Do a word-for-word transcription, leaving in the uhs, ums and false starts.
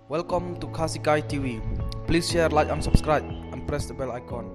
Welcome to Khasi Kai T V. Please share, like and subscribe and press the bell icon.